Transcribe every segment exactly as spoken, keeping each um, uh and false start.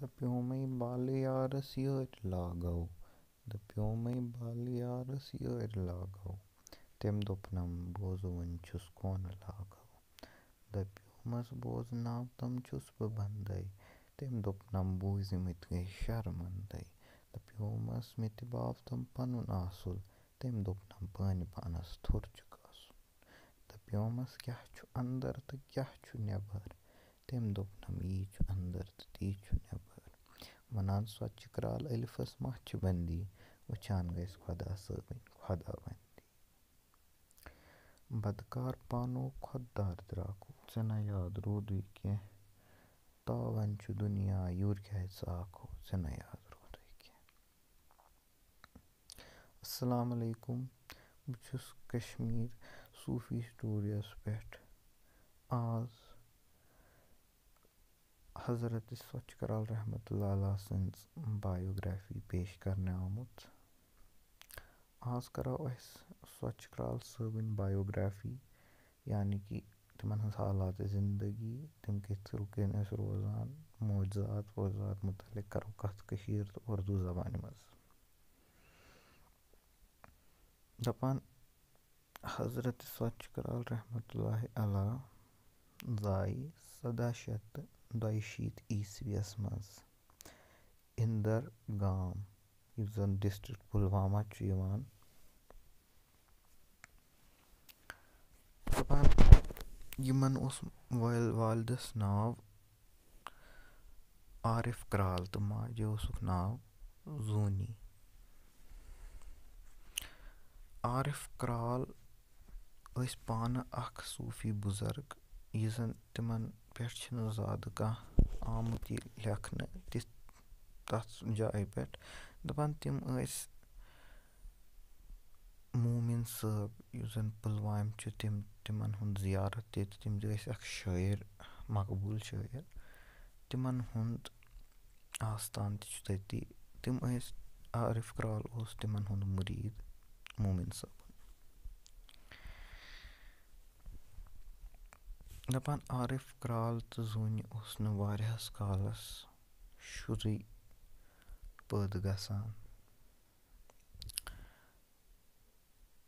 دَپیومَے بالہٕ یارَس یٲرۍ لاگو، دَپیومَے بالہٕ یارَس یٲرۍ لاگو۔ تٔمۍ دوٚپنَم بوزٕ وۄنۍ چھُس کونہٕ لاگو۔ دَپیومَس بوزناو تَم چھُس بہٕ بَندَے۔ تٔمۍ دوٚپنَم بوٗزِمٕتۍ گٔے شرمَندَے۔ دَپیومَس مےٚ تہِ باو تَم پَنُن آسُل۔ تٔمۍ دوٚپنَم پانہِ پانَس تھوٚر چھُکھ آسُن۔ دَپیومَس کیٛاہ چھُ اَندَر تہٕ کیٛاہ چھُ نٮ۪بَر۔ تٔمۍ دوٚپنَم یی چھُ اَندَر تہٕ تی چھُ نٮ۪بَر۔ وَنان سۄچہِ کرٛال ألفَس ما چھِ بندی، وٕچھان گژھِ خۄدا صٲبٕنۍ خۄدا بندی۔ بدکار پانو خۄددار درٛاکو، ژےٚ نہ یاد روٗدُے کینٛہہ۔ تاوَن چھُ دُنیا یوٗرۍ کیٛازِ ژاکھو، ژےٚ نہ یاد روٗدُے کینٛہہ۔ السلام علیکم، بہٕ چھُس کشمیر صوفی سٹوڈیوَس پٮ۪ٹھ آز حضرت سۄچہِ کرٛال رحمتہ اللہ علیہ سٕنٛز بایوگرافی پیش کرنہٕ آمُت۔ آز کرو أسۍ سۄچہِ کرٛال صٲبٕنۍ بایوگرافی، یعنی کہِ تِمن ہٕنٛز حالات زندگی، تِم کِتھ رُکِن ٲسۍ روزان، معجزات وعجزات مُتعلق کرو کتھ کٔشیٖر تہٕ اردو زبانہِ منٛز۔ دَپان حضرت سۄچہِ کرٛال رحمتہ اللہ علیہ زاے سَداہ شیٚتھ تہٕ دۄیہِ شیٖتھ عیسویَس منٛز اِندر گام، یُس زَن ڈسٹرکٹ پُلوامہ چھُ یِوان۔ دَپان یِمَن اوس وٲلۍ والدَس ناو عارف کرٛال تہٕ ماجہِ اوسُکھ ناو زوٗنی۔ عارف کرٛال ٲسۍ پانہٕ اَکھ صوٗفی بُزرگ، یُس زَن تِمَن پٮ۪ٹھ چھِنہٕ زیادٕ کانٛہہ آمُت یہِ لیکھنہٕ تِتھ، تَتھ جایہِ پٮ۪ٹھ۔ دَپان تِم ٲسۍ مومِن صٲب، یُس زَن پُلوامہِ چھُ، تِم، تِمَن ہُنٛد زیارت تہِ، تہٕ تِم تہِ ٲسۍ اَکھ شٲعر، مقبوٗل شٲعر۔ تِمَن ہُنٛد آستان تہِ چھُ تٔتی۔ تِم ٲسۍ، عارف کرٛال اوس تِمَن ہُنٛد مُریٖد، مومِن صٲبُن۔ دَپان عارف کرٛال تہٕ زوٗنہِ اوس نہٕ واریاہَس کالَس شُرُے پٲدٕ گژھان۔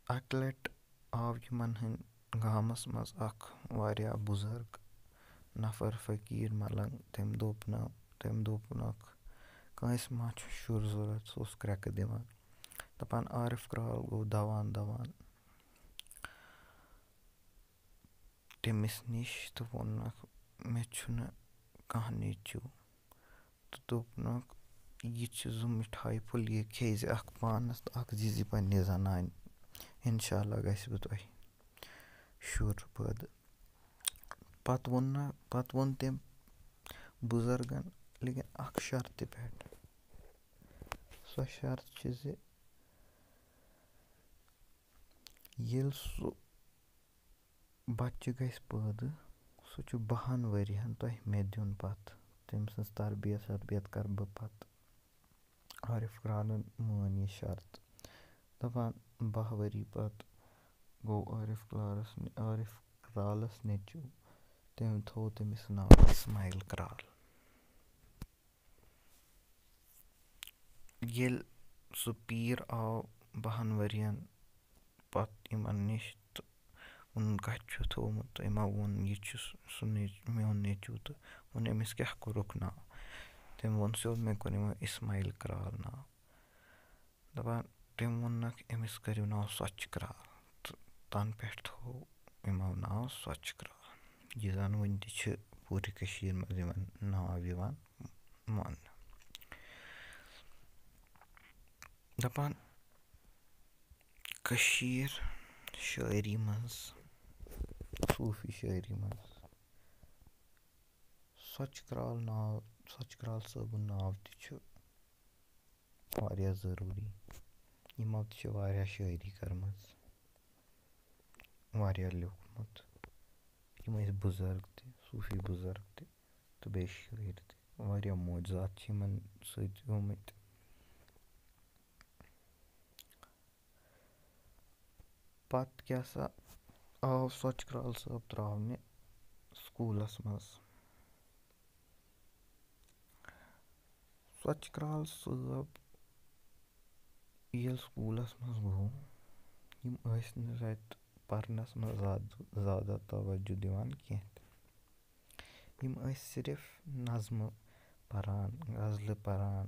اَکہِ لَٹہِ آو یِمَن ہٕنٛدۍ گامَس منٛز اَکھ واریاہ بُزرگ نفر فقیٖر ملنگ۔ تٔمۍ دوٚپ نہٕ، تٔمۍ دوٚپنَکھ، "کٲنٛسہِ ما چھُ شُر ضوٚرَتھ؟" سُہ اوس کرٛٮ۪کہٕ دِوان۔ دَپان عارف کرٛال گوٚو دَوان دَوان تٔمِس نِش تہٕ ووٚننَکھ، "مےٚ چھُنہٕ کانٛہہ نیٚچوٗ۔" تہٕ دوٚپنَکھ، "یہِ چھِ زٕ مِٹھایہِ پھوٚل، یہِ کھیٚیہِ زِ اَکھ پانَس تہٕ اَکھ دِیہِ زِ پنٛنہِ زنانہِ۔ اِنشاء اللہ گژھِ بہٕ تۄہہِ شُر پٲدٕ۔" پَتہٕ ووٚن نہ، پَتہٕ ووٚن تٔمۍ بُزرگَن، لیکِن اَکھ شرطہِ پٮ۪ٹھ۔ سۄ شرط چھِ زِ ییٚلہِ سُہ بَچہِ گژھِ پٲدٕ، سُہ چھُ بَہَن ؤرِیَن تۄہہِ مےٚ دیُن پَتہٕ۔ تٔمۍ سٕنٛز تربیت وربیت کَرٕ بہٕ پَتہٕ۔ عارف کرٛالَن مٲن یہِ شرط۔ دَپان، بَہہ ؤری پَتہٕ گوٚو عارف کرٛالَس، عارف کرٛالَس نیٚچوٗ۔ تٔمۍ تھوٚو تٔمِس ناو اِسماعیل کرٛال۔ ییٚلہِ سُہ پیٖر آو بَہَن ؤرِیَن پَتہٕ یِمَن نِش تہٕ ووٚنُن، "کَتہِ چھُ تھوٚومُت؟" تہٕ یِمو ووٚن، "یہِ چھُ سُہ، سُہ نیٚچ-، میون نیٚچوٗ۔" تہٕ ووٚن، "أمِس کیٛاہ کوٚرُکھ ناو؟" تٔمۍ ووٚن سیوٚد، "مےٚ کوٚر یِمو اِسماعیل کرٛال ناو۔" دَپان، تٔمۍ ووٚننَکھ، "أمِس کٔرِو ناو سۄچہِ کرٛال۔" تہٕ تَنہٕ پٮ۪ٹھ تھوٚو یِمو ناو سۄچہِ کرٛال، یہِ زَن وٕنہِ تہِ چھِ پوٗرٕ کٔشیٖرِ منٛز یِمَن ناو یِوان ماننہٕ۔ دَپان، کٔشیٖر شٲعری منٛز، صوٗفی شٲعری منٛز سۄچہِ کرٛال ناو، سۄچہِ کرٛال صٲبُن ناو تہِ چھُ واریاہ ضروٗری۔ یِمو تہِ چھِ واریاہ شٲعری کٔرمٕژ، واریاہ لیوٗکھمُت۔ یِم ٲسۍ بُزرگ تہِ، صوٗفی بُزرگ تہِ، تہٕ بیٚیہِ شٲعر تہِ۔ واریاہ معجزات چھِ یِمَن سۭتۍ گٔمٕتۍ۔ پَتہٕ کیٛاہ سا آو سۄچہِ کرٛال صٲب ترٛاونہِ سکوٗلَس منٛز۔ سۄچہِ کرٛال صٲب ییٚلہِ سکوٗلَس منٛز گوٚو، یِم ٲسۍ نہٕ تَتہِ پَرنَس منٛز زیادٕ زیادٕ توجہ دِوان کینٛہہ تہِ۔ یِم ٲسۍ صرف نظمہٕ پَران، غزلہٕ پَران۔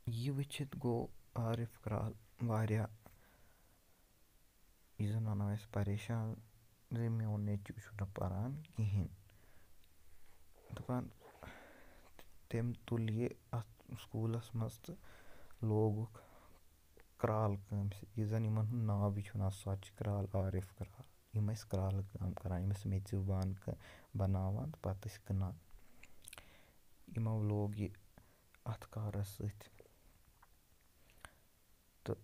یہِ وٕچھِتھ گوٚو عارف کرٛال واریاہ، یہِ زَن وَنو أسۍ، پریشان زِ میون نیٚچوٗ چھُنہٕ پَران کِہیٖنۍ۔ دَپان، تٔمۍ تُل یہِ اَتھ سکوٗلَس منٛز تہٕ لوگُکھ کرٛال کٲمہِ سۭتۍ، یہِ زَن یِمَن ہُنٛد ناوٕے چھُ وَنان سۄچہِ کرٛال، عارف کرٛال۔ یِم ٲسۍ کرٛالہٕ کٲم کَران، یِم ٲسۍ میٚژِ بانہٕ کٲ-، بَناوان تہٕ پَتہٕ ٲسۍ کٕنان۔ یِمو لوگ یہِ اَتھ کارَس سۭتۍ۔ تہٕ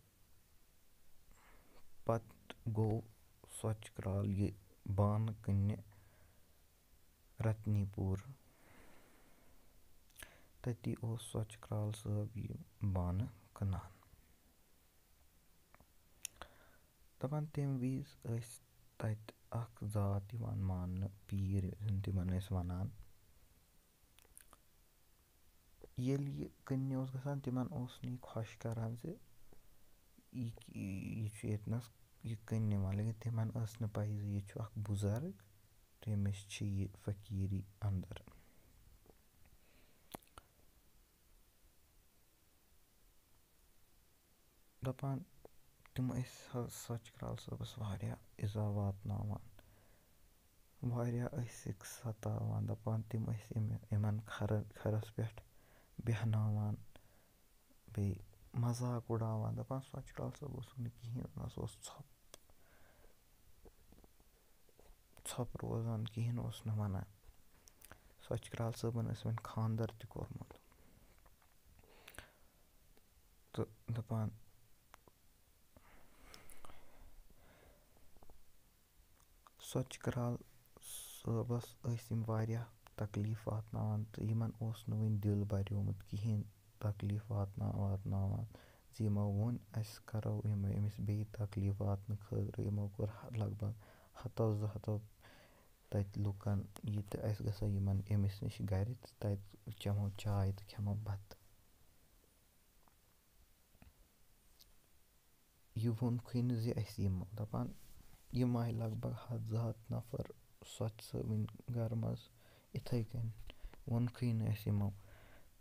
پَتہٕ گوٚو سۄچہِ کرٛال یہِ بانہٕ کٕننہِ رتنی پوٗر۔ تٔتی اوس سۄچہِ کرٛال صٲب یہِ بانہٕ کٕنان۔ دَپان، تَمہِ وِزِ ٲسۍ تَتہِ اَکھ ذات یِوان ماننہٕ، پیٖر یِم تِمَن ٲسۍ وَنان۔ ییٚلہِ یہِ کٕننہِ اوس گژھان، تِمَن اوس نہٕ یہِ خۄش کَران زِ یہِ، یہِ چھُ ییٚتہِ نَس یہِ کٕننہِ یِوان، لیکِن تِمَن ٲس نہٕ پَے زِ یہِ چھُ اَکھ بُزرگ، تٔمِس چھِ یہِ فقیٖری اَندَر۔ دَپان، تِم ٲسۍ سۄ-، سۄچہِ کرٛال صٲبَس واریاہ اِزا واتناوان، واریاہ ٲسِکھ سَتاوان۔ دَپان، تِم ٲسۍ یِم-، یِمَن کھَرَن، کھَرَس پٮ۪ٹھ بیٚہناوان، بیٚیہِ مَذاق اُڑاوان۔ دَپان، سۄچہِ کرٛال صٲب اوسُکھ نہٕ کِہیٖنۍ وَنان، سُہ اوس ژھۄپ، ژھۄپ روزان، کِہیٖنۍ اوس نہٕ وَنان۔ سۄچہِ کرٛال صٲبَن ٲسۍ وۄنۍ خانٛدَر تہِ کوٚرمُت۔ تہٕ دَپان، سۄچہِ کرٛال صٲبَس ٲسۍ یِم واریاہ تکلیٖف واتناوان تہٕ یِمَن اوس نہٕ وٕنہِ دِل بَریومُت کِہیٖنۍ، تکلیٖف واتنا-، واتناوان زِ یِمو ووٚن، اَسہِ کَرو یِم، أمِس بیٚیہِ تکلیٖف واتنہٕ خٲطرٕ۔ یِمو کوٚر ہ-، لگ بگ ہَتو زٕ ہَتو تَتہِ لُکَن یہِ تہِ اَسہِ گژھو یِمَن، أمِس نِش گَرِ تہٕ تَتہِ چٮ۪مو چاے تہٕ کھٮ۪مو بَتہٕ۔ یہِ ووٚنکھٕے نہٕ زِ أسۍ یِمو۔ دَپان، یِم آیہِ لگ بگ ہَتھ زٕ ہَتھ نفر سۄچہِ صٲبٕنۍ گَرٕ منٛز یِتھَے کٔنۍ۔ ووٚنکھٕے نہٕ أسۍ یِمو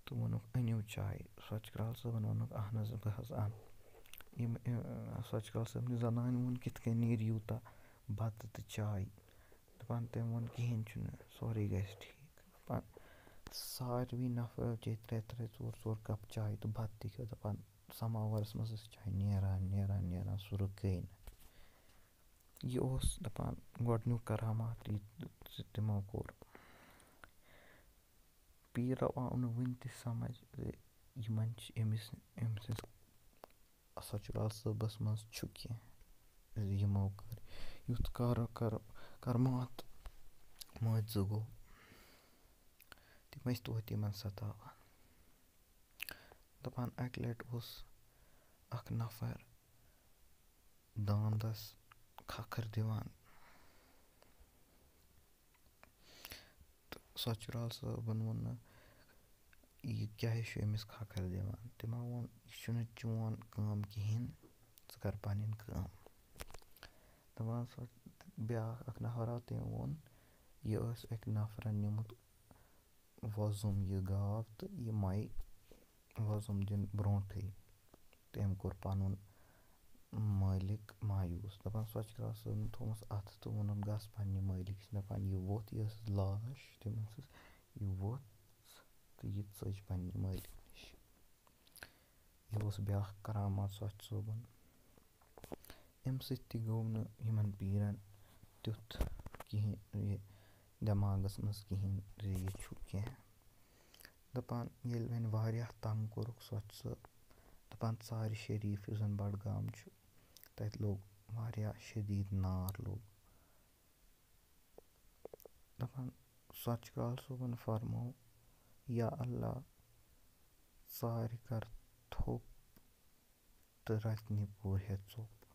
تہٕ ووٚنُکھ، "أنِو چاے۔" سۄچہِ کرٛال صٲبَن ووٚنُکھ، "اَہن حظ، بہٕ حظ اَنہٕ۔" یِم، یہِ، سۄچہِ کرٛال صٲبنہِ زنانہِ ووٚن، "کِتھ کٔنۍ نیرِ یوٗتاہ بَتہٕ تہٕ چاے؟" دَپان، تٔمۍ ووٚن، "کِہیٖنۍ چھُنہٕ، سورُے گژھِ ٹھیٖک۔" دَپان، ساروٕے نفرو چے ترٛےٚ ترٛےٚ، ژور ژور کَپ چاے تہٕ بَتہٕ تہِ کھیوٚو۔ دَپان، سماوارَس منٛز ٲس چاے نیران، نیران، نیران، سُہ رُکے نہٕ۔ یہِ اوس دَپان گۄڈٕنیُک کرامات یہِ تِمو کوٚر۔ پیٖرو آو نہٕ وٕنہِ تہِ سمجھ زِ یِمَن چھِ أمِس، أمۍ سٕنٛز سۄچہِ کرٛال صٲبَس منٛز چھُ کینٛہہ زِ یِمو کٔر یُتھ کر-، کر-، کرامات مٲنۍ ژٕ گوٚو۔ تِم ٲسۍ توتہِ یِمَن سَتاوان۔ دَپان، اَکہِ لَٹہِ اوس اَکھ نفر دانٛدَس کھَکھٕر دِوان۔ تہٕ سۄچہِ کرٛال صٲبَن ووٚن نہٕ، "یہِ کیٛازِ چھُ أمِس کھَکھٕر دِوان؟" تِمو ووٚن، "یہِ چھُنہٕ چون کٲم کِہیٖنۍ، ژٕ کَر پَنٕنۍ کٲم۔" دَپان سۄ بیٛاکھ اَکھ نفر آو، تٔمۍ ووٚن، یہِ ٲس أکۍ نفرَن نِمُت وۄزُم یہِ گاو تہٕ یہِ مَے وۄزُم دِنہٕ برونٛٹھٕے تٔمۍ کوٚر پَنُن مٲلِک مایوٗس۔ دَپان، سۄچہِ کرٛال صٲبن تھوٚومَس اَتھٕ تہٕ ووٚنُن، "گژھ پنٛنہِ مٲلِکِس۔" دَپان، یہِ ووٚتھ، یہِ ٲسٕس لاش، تٔمۍ ٲسٕس، یہِ ووٚتھ تہٕ یہِ ژٔج پنٛنہِ مٲلِک نِش۔ یہِ اوس بیٛاکھ کرامات سۄچہِ صٲبُن۔ اَمہِ سۭتۍ تہِ گوٚو نہٕ یِمَن پیٖرَن تیُتھ کِہیٖنۍ، یہِ دٮ۪ماغَس منٛز کِہیٖنۍ زِ یہِ چھُ کینٛہہ۔ دَپان، ییٚلہِ وۄنۍ واریاہ تنٛگ کوٚرُکھ سۄچہِ صٲب، دَپان، ژارِ شریٖف یُس زَن بَڈگام چھُ، تَتہِ لوٚگ واریاہ شدیٖد نار لوٚگ۔ دَپان، سۄچہِ کرٛال صٲبَن فرموو، یا اللہ، ژارِ کر تھوٚپ تہٕ رَتنہِ پوٗر ہیٚژوپ۔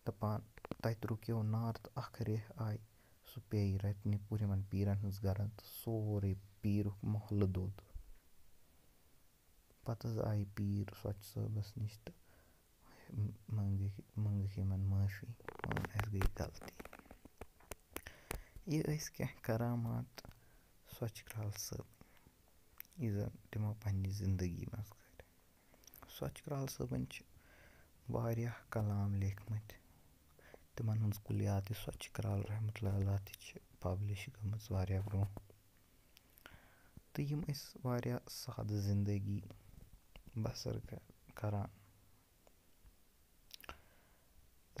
دَپان، تَتہِ رُکیو نار تہٕ اَکھ ریٚہہ آیہِ سُہ پیٚیہِ رَٹنہِ پوٗرٕ یِمَن پیٖرَن ہٕنٛز گَرَن تہٕ سورُے پیٖرُک محلہٕ دوٚد۔ پَتہٕ حظ آیہِ پیٖر سۄچہِ صٲبَس نِش تہٕ منٛگٕکھ منٛگٕکھ یِمَن معٲفی، ووٚن، "اَسہِ گٔے غلطی۔" یہِ ٲسۍ کینٛہہ کرامات سۄچہِ کرٛال صٲب، یہِ زَن تِمو پنٛنہِ زِندگی منٛز کٔرۍ۔ سۄچہِ کرٛال صٲبَن چھِ واریاہ کلام لیکھمٕتۍ۔ تِمَن ہٕنٛز کُلیات سۄچہِ کرٛال رحمتہ اللہ علیہ تہِ چھِ پبلش گٔمٕژ واریاہ برونٛہہ۔ تہٕ یِم ٲسۍ واریاہ سادٕ زندگی بسر کر-، کران۔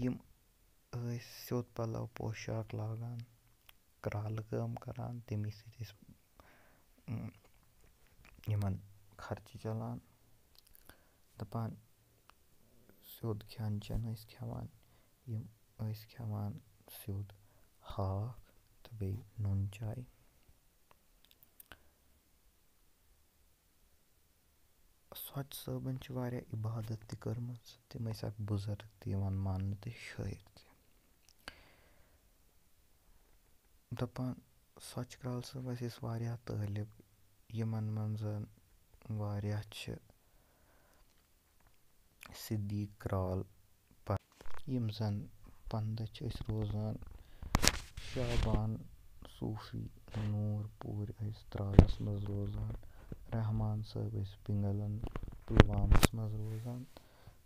یِم ٲسۍ سیوٚد پلو پوشاک لاگان، کرٛالہٕ کٲم کران، تَمی سۭتۍ ٲسۍ، اۭں، یِمن خرچہٕ چلان۔ دَپان، سیوٚد کھٮ۪ن چٮ۪ن ٲسۍ کھٮ۪وان، یِم ٲسۍ کھٮ۪وان سیوٚد ہاکھ تہٕ بیٚیہِ نُن چاے۔ سۄچہِ صٲبَن چھِ واریاہ عبادت تہِ کٔرمٕژ۔ تِم ٲسۍ اَکھ بُزرگ تہِ یِوان ماننہٕ تہٕ شٲعر تہِ۔ دَپان، سۄچہِ کرٛال صٲب ٲسۍ اَسہِ واریاہ طٲلب، یِمَن منٛز واریاہ چھِ صدیق کرٛال، یِم زَن پنٛداہ چھِ أسۍ روزان شعبان صوٗفی نوٗر پوٗرۍ ٲسۍ ترٛالَس منٛز روزان، رحمان صٲب ٲسۍ پِنٛگلَن پُلوامَس منٛز روزان،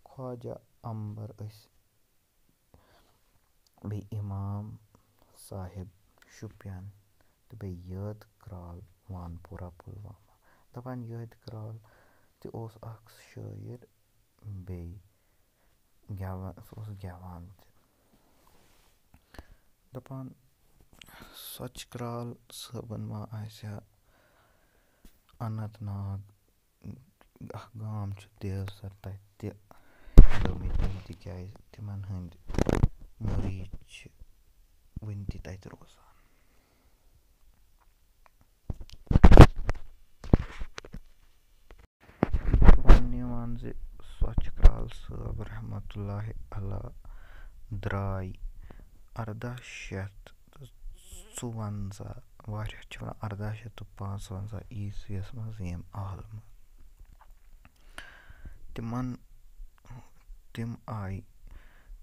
خواجہ عمبر ٲسۍ بیٚیہِ اِمام صاحب شُپیَن تہٕ بیٚیہِ یٲد کرٛال وانپوٗرہ پُلوامہ۔ دَپان یٲد کرٛال تہِ اوس اَکھ شٲعر، بیٚیہِ گٮ۪وان، سُہ اوس گٮ۪وان تہِ۔ دَپان، سۄچہِ کرٛال صٲبَن ما آسہِ ہا اننت ناگ اَکھ گام چھُ دیوسَر، تَتہِ تہِ گٔمٕتۍ تِم، تِکیٛازِ تِمَن ہٕنٛدۍ مُریٖد چھِ وٕنہِ تہِ تَتہِ روزان۔ وَننہٕ یِوان زِ سۄچہِ کرٛال صٲب رحمتہ اللہ علیہ درٛاے اَرداہ شیٚتھ تہٕ ژُوَنٛزاہ، واریاہ چھِ وَنان اَرداہ شیٚتھ تہٕ پانٛژوَنٛزاہ عیسویَس منٛز ییٚمہِ عالمہٕ۔ تِمَن، تِم آیہِ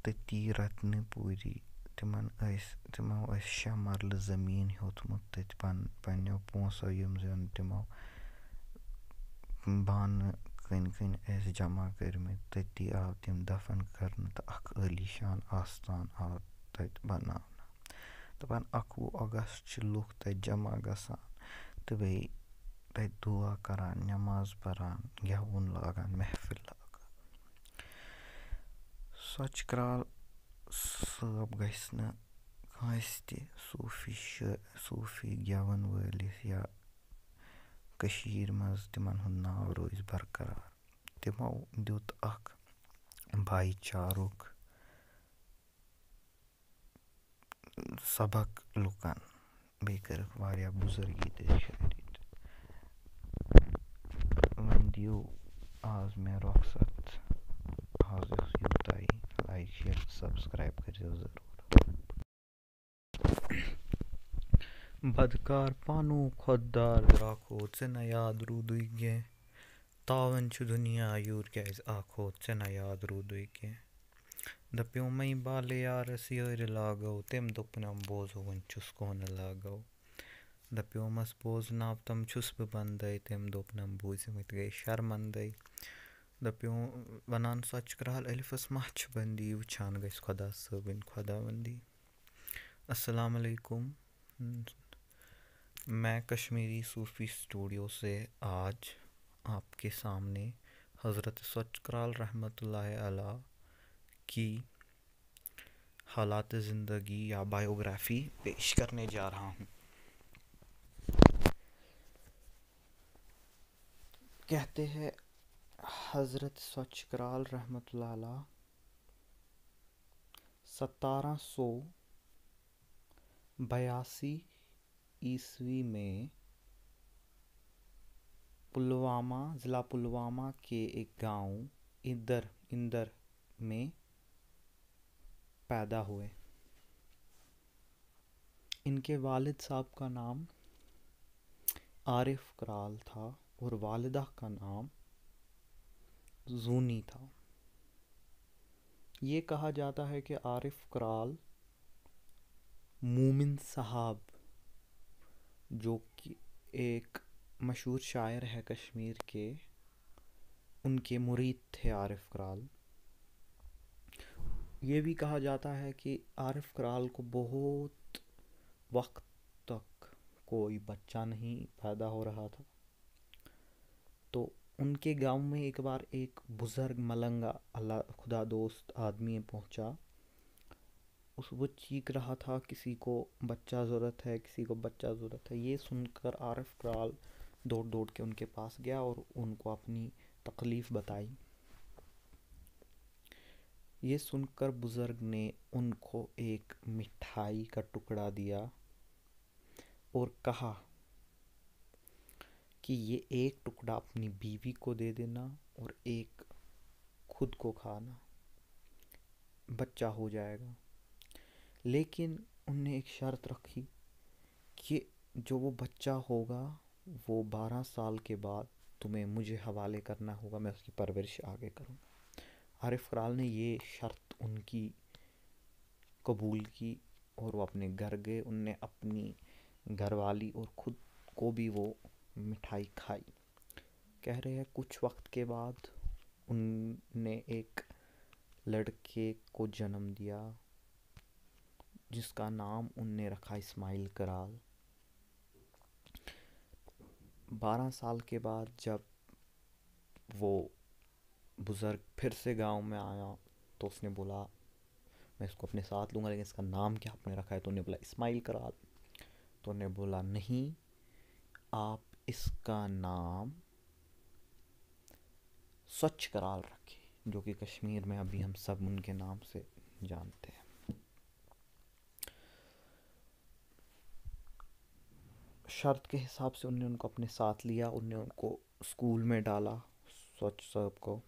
تٔتی رتنہٕ پوٗری۔ تِمَن ٲسۍ، تِمو ٲسۍ شےٚ مرلہٕ زٔمیٖن ہیوٚتمُت تٔتۍ پن-، پنٛنیو پونٛسو، یِم زَن تِمو بانہٕ کٕنۍ کٕنۍ ٲسۍ جمع کٔرمٕتۍ۔ تٔتی آو تِم دفن کرنہٕ تہٕ اکھ عٲلی شان آستان آو تَتہِ بناونہٕ۔ دَپان، اَکوُہ اگست چھِ لُکھ تَتہِ جمع گژھان تہٕ بیٚیہِ تَتہِ دُعا کران، نماز پران، گٮ۪وُن لاگان، محفل لاگان۔ سۄچہِ کرٛال صٲب گژھِ نہٕ کٲنٛسہِ تہِ صوٗفی شٲ-، صوٗفی گٮ۪وَن وٲلِس یا کٔشیٖرِ منٛز تِمَن ہُنٛد ناو روزِ برقرار۔ تِمو دیُت اَکھ بھایی چارُک سبق لُکَن، بیٚیہِ کٔرٕکھ واریاہ بُزرگی تہٕ شٲعری تہِ۔ وۄنۍ دِیِو آز مےٚ رۄخصت، آز اوس یوٗتاہٕے۔ لایک، شیئر، سبسکرائب کٔرۍزیو ضروٗر۔ بدکار پانو خۄددار درٛاکھو، ژےٚ نہ یاد روٗدُے کینٛہہ۔ تاوَن چھُ دُنیا یوٗر کیٛازِ آکھو، ژےٚ نہ یاد روٗدُے کینٛہہ۔ دَپیومَے بالے یارَس یٲرِ لاگو، تٔمۍ دوٚپنَم بوزو وۄنۍ چھُس کونہٕ لاگو۔ دَپیومَس بوزناو تَم چھُس بہٕ بَندَے، تٔمۍ دوٚپنَم بوٗزِمٕتۍ گٔے شرمَندَے۔ دَپیو وَنان سۄچہِ کرٛال ألفَس ما چھِ بندی، وٕچھان گژھِ خۄدا صٲبٕنۍ خۄداوندی۔ السلام علیکم، میں کشمیری صوفی اسٹوڈیو سے آج آپ کے سامنے حضرت سچ کرال رحمۃ اللہ علیہ کی حالات زندگی یا بائیوگرافی پیش کرنے جا رہا ہوں۔ کہتے ہیں حضرت سچ کرال رحمۃ اللہ علیہ ستارہ سو بیاسی عیسوی میں پلوامہ، ضلع پلوامہ کے ایک گاؤں اندر، اندر میں پیدا ہوئے۔ उनके वालिद साहब का नाम आरिफ कराल था और वालिदा का नाम जूनी था। ये कहा जाता है कि आरिफ कराल मोमिन साहब, जो कि एक मशहूर शायर है कश्मीर के, उनके मुरीद थे आरिफ कराल। ये भी कहा जाता है कि आरिफ कराल को बहुत वक्त तक कोई बच्चा नहीं पैदा हो रहा था। तो उनके गांव में एक बार एक बुज़ुर्ग मलंगा, अल्लाह खुदा दोस्त आदमी पहुंचा। उस वो चीख रहा था, किसी को बच्चा ज़रूरत है, किसी को बच्चा ज़रूरत है। ये सुनकर आरिफ कराल दौड़ दौड़ के उनके पास गया और उनको अपनी तकलीफ़ बताई। ये सुनकर बुज़ुर्ग ने उनको एक मिठाई का टुकड़ा दिया और कहा कि ये एक टुकड़ा अपनी बीवी को दे देना और एक खुद को खाना, बच्चा हो जाएगा। लेकिन उनने एक शर्त रखी कि जो वो बच्चा होगा, वो बारह साल के बाद तुम्हें मुझे हवाले करना होगा, मैं उसकी परवरिश आगे करूँगा। आरिफ कराल ने ये शर्त उनकी कबूल की और वो अपने घर गए। उनने अपनी घरवाली और खुद को भी वो मिठाई खाई। कह रहे हैं, कुछ वक्त के बाद उनने एक लड़के को जन्म दिया, जिसका नाम उनने रखा इस्माइल कराल। बारह साल के बाद जब वो बुज़ुर्ग फिर से गांव में आया, तो उसने बोला, "मैं इसको अपने साथ लूँगा, लेकिन इसका नाम क्या आपने रखा है?" तो उन्हें बोला, "इस्माइल कराल।" तो उन्हें बोला, "नहीं, आप इसका नाम स्वच्छ कराल रखें", जो कि कश्मीर में अभी हम सब उनके नाम से जानते हैं। शर्त के हिसाब से उनने उनको अपने साथ लिया, उनने उनको स्कूल में डाला, स्वच्छ साहब को।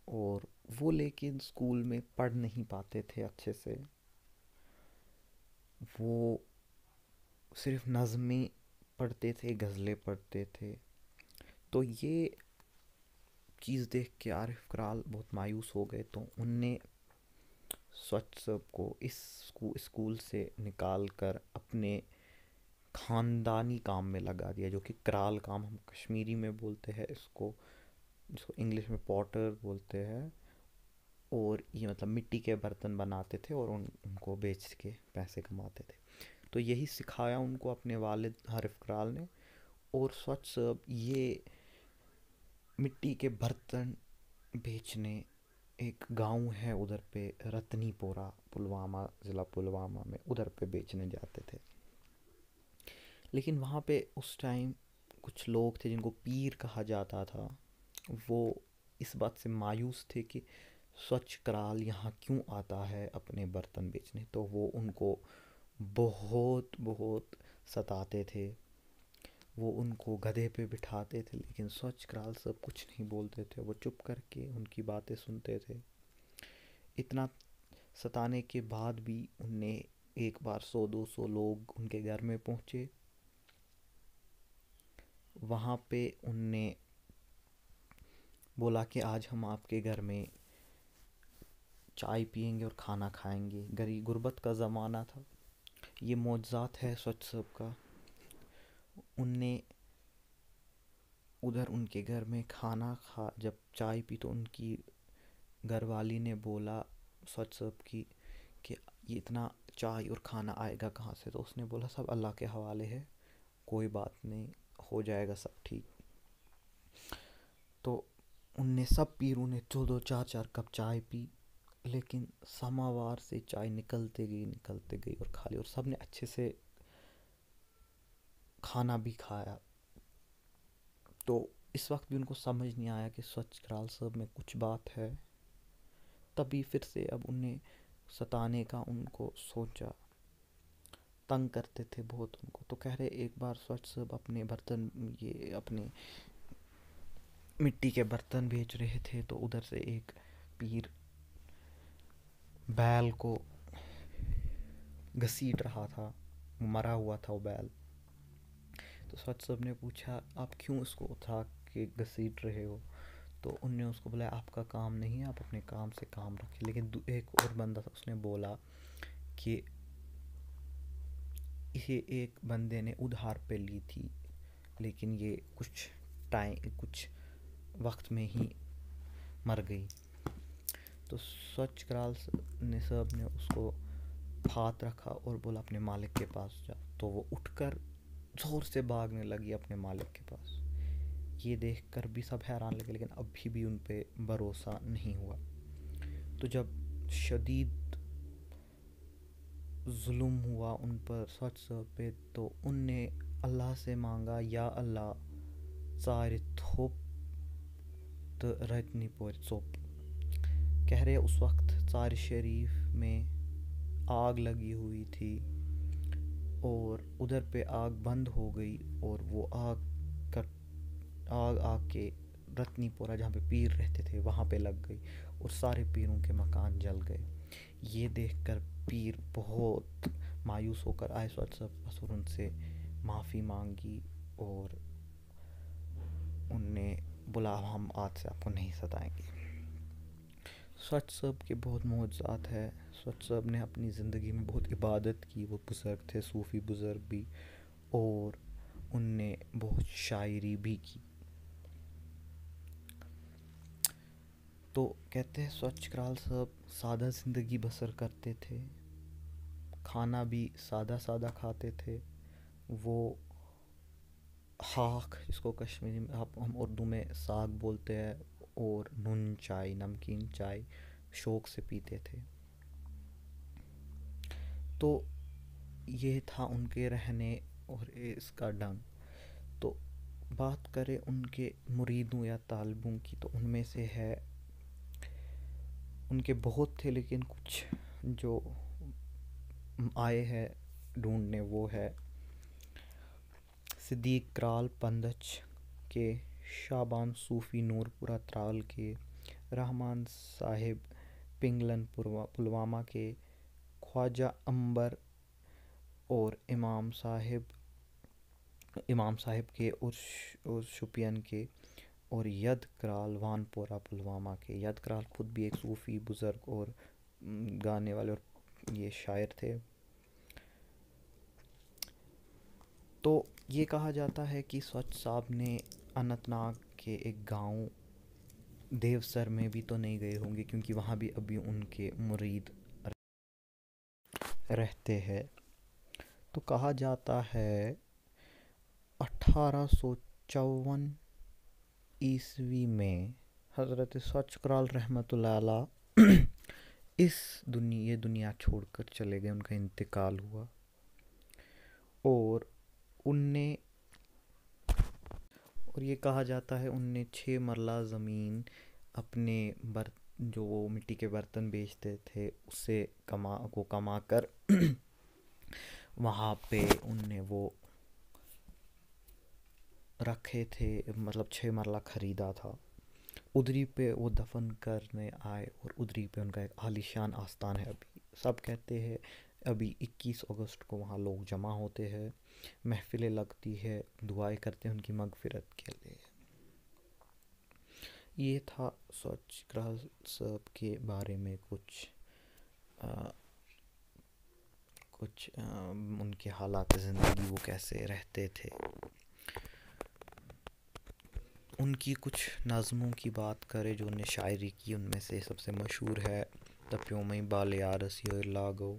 और वो लेकिन स्कूल में पढ़ नहीं पाते थे अच्छे से, वो सिर्फ नज़में पढ़ते थे, गज़लें पढ़ते थे। तो ये चीज़ देख के आरिफ कराल बहुत मायूस हो गए। तो उनने स्वच्छ साहब को इस स्कू-, स्कूल से निकाल कर अपने ख़ानदानी काम में लगा दिया, जो कि कराल काम हम कश्मीरी में बोलते हैं इसको, जिसको इंग्लिश में पॉटर बोलते हैं। और ये मतलब मिट्टी के बर्तन बनाते थे और उन उनको बेच के पैसे कमाते थे। तो यही सिखाया उनको अपने वालिद आरिफ कराल ने। और स्वच्छ साहब ये मिट्टी के बर्तन बेचने, एक गांव है उधर पे, रतनीपोरा, पुलवामा, ज़िला पुलवामा में, उधर पे बेचने जाते थे। लेकिन वहाँ पे उस टाइम कुछ लोग थे जिनको पीर कहा जाता था, वो इस बात से मायूस थे कि स्वच्छ कराल यहाँ क्यों आता है अपने बर्तन बेचने। तो वो उनको बहुत, बहुत सताते थे। वो उनको गधे पे बिठाते थे, लेकिन स्वच्छ कराल साहब कुछ नहीं बोलते थे। वो चुप करके उनकी बातें सुनते थे। इतना सताने के बाद भी उनने एक बार सौ दो सौ लोग उनके घर में पहुँचे। वहाँ पे उनने बोला कि आज हम आपके घर में चाय पिएंगे और खाना खाएंगे। गरी गुर्बत का ज़माना था। ये मोजज़ात है स्वच्छ साहब का। उनने उधर उनके घर में खाना खा, जब चाय पी तो उनकी घरवाली ने बोला स्वच्छ साहब की कि ये इतना चाय और खाना आएगा कहाँ से? तो उसने बोला, "सब अल्लाह के हवाले है, कोई बात नहीं, हो जाएगा सब ठीक।" तो उनने, सब पीरों ने दो दो चार चार कप चाय पी, लेकिन समावार से चाय निकलते गई, निकलते गई और खाली, और सब ने अच्छे से खाना भी खाया। तो इस वक्त भी उनको समझ नहीं आया कि स्वच्छ कराल साहब में कुछ बात है। तभी फिर से अब उन्हें सताने का उनको सोचा, तंग करते थे बहुत उनको। तो कह रहे, एक बार स्वच्छ साहब अपने बर्तन, ये अपने मिट्टी के बर्तन बेच रहे थे, तो उधर से एक पीर बैल को घसीट रहा था। मरा हुआ था वो बैल। तो सच साहब ने पूछा, "आप क्यों इसको उठा के घसीट रहे हो?" तो उनने उसको बोला, "आपका काम नहीं है, आप अपने काम से काम रखें।" लेकिन एक और बंदा था, उसने बोला कि इसे एक बंदे ने उधार पे ली थी, लेकिन ये कुछ टाइम, कुछ वक्त में ही मर गई। तो सच कराल ने, साहब ने उसको हाथ रखा और बोला, "अपने मालिक के पास जा।" तो वो उठकर ज़ोर से भागने लगी अपने मालिक के पास। ये देखकर भी सब हैरान लगे, लेकिन अभी भी उन पे भरोसा नहीं हुआ। तो जब शदीद जुल्म हुआ उन पर, सच साहब पे, तो उनने अल्लाह से मांगा, "या अल्लाह, ژارِ تھوٚپ تہٕ رٔتنی پورِ ژوٚپ۔" کہہ رہے، اس وقت ژارِ شریف میں آگ لگی ہوئی تھی اور ادھر پہ آگ بند ہو گئی اور وہ آگ کا، آگ آگ کے رتنی پورہ، جہاں پہ پیر رہتے تھے، وہاں پہ لگ گئی اور سارے پیروں کے مکان جل گئے۔ یہ دیکھ کر پیر بہت مایوس ہو کر آئے سوچ صاحب پاس اور ان سے معافی مانگی اور ان نے بولا، "ہم آج سے آپ کو نہیں ستائیں گے۔" سوچ صاحب کے بہت معجزات ہے۔ سوچ صاحب نے اپنی زندگی میں بہت عبادت کی، وہ بزرگ تھے، صوفی بزرگ بھی، اور ان نے بہت شاعری بھی کی۔ تو کہتے ہیں سوچ کرال صاحب سادہ زندگی بسر کرتے تھے، کھانا بھی سادہ سادہ کھاتے تھے۔ وہ ہاک، جس کو کشمیری میں آپ، ہم اردو میں ساگ بولتے ہیں، اور نون چائے، نمکین چائے شوق سے پیتے تھے۔ تو یہ تھا ان کے رہنے اور اس کا ڈھنگ۔ تو بات کریں ان کے مریدوں یا طالبوں کی، تو ان میں سے ہے، ان کے بہت تھے، لیکن کچھ جو آئے ہیں ڈھونڈنے، وہ ہے صدیق کرال پندچ کے، شابان صوفی نورپورہ ترال کے، رحمان صاحب پنگلن پلوا-، پلوامہ کے، خواجہ عنبر اور امام صاحب، امام صاحب کے اور ش-، اور شوپین کے، اور ید کرال وان پورہ پلوامہ کے۔ ید کرال خود بھی ایک صوفی بزرگ اور، م، گانے والے اور یہ شاعر تھے۔ تو یہ کہا جاتا ہے کہ سوچ صاحب نے اننت ناگ کے ایک گاؤں دیوسر میں بھی تو نہیں گئے ہوں گے، کیونکہ وہاں بھی ابھی ان کے مرید رہتے ہیں۔ تو کہا جاتا ہے اٹھارہ سو چون عیسوی میں حضرت سوچ کرال رحمۃ اللہ علیہ اس دنیا، یہ دنیا چھوڑ کر چلے گئے، ان کا انتقال ہوا۔ اور ان نے، اور یہ کہا جاتا ہے ان نے چھ مرلہ زمین اپنے بر-، جو وہ مٹی کے برتن بیچتے تھے، اس سے کما، کو کما کر وہاں پہ ان نے وہ رکھے تھے، مطلب چھ مرلہ خریدا تھا۔ ادھری پہ وہ دفن کرنے آئے اور ادھری پہ ان کا ایک عالیشان آستان ہے۔ ابھی سب کہتے ہیں ابھی اکیس اگست کو وہاں لوگ جمع ہوتے ہیں، محفلیں لگتی ہے، دعائیں کرتے ہیں ان کی مغفرت کے لیے۔ یہ تھا سوچ کرال صاحب کے بارے میں کچھ، آ، کچھ، آ، ان کے حالات زندگی، وہ کیسے رہتے تھے۔ ان کی کچھ نظموں کی بات کریں جو ان نے شاعری کی، ان میں سے سب سے مشہور ہے تپیومئی بالے آرس یور لاگو،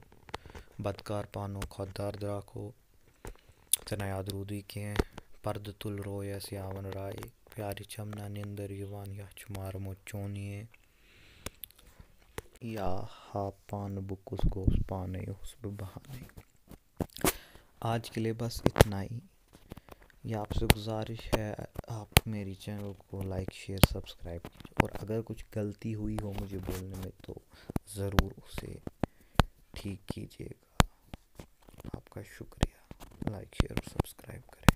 بدکار پانو خوددار دراکو، ژےٚ نَے آو درٛودٕے کینٛہہ، پردٕ تُل رویَس یاوَن رایہِ، پیارِ چمنا نیندر یِوان، یا چھُ مارمُت چون یہِ۔ یا ہا پانہٕ بہٕ کُس گوٚوُس پانے، اوسُس بہٕ بہانے۔ آج کے لیے بس اتنا ہی۔ یہ آپ سے گزارش ہے، آپ میری چینل کو لائک، شیئر، سبسکرائب کیجیے، اور اگر کچھ غلطی ہوئی ہو مجھے بولنے میں تو ضرور اسے ٹھیک کیجیے گا۔ آپ کا شکریہ، لائک، شیئر اور سبسکرائب کریں۔